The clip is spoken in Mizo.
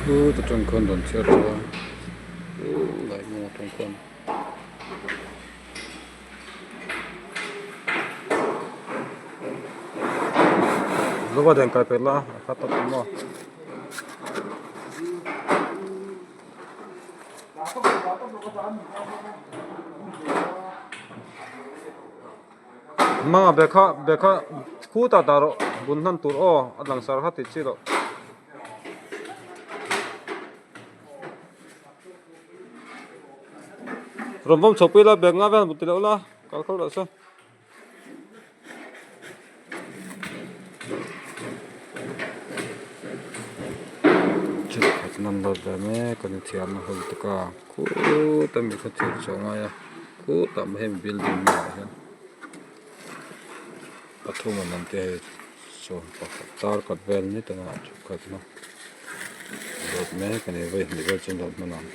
Chuta tang khuan rawn chhiar tawh a khulai hmun atang khuan. Zova den kai pet la a khat tawp maw. Hmanga bag kha bag kha khutah dah rawh bun hman tur aw a langsar kha tih chi loh. Rawn vawm chho pui la bag nga vel ti loh la kal kho loh se. Thil nan lo ve mek a ni thiam a hawlh tuk a khutah mi kha thil chaw ngai a khutah hemi building bulah hian pathum an awm te hei sawm pakhat tar khat vel ni tawh a thukhat na dawt mek a ni vawi hnih vel chu an dawt hman ang.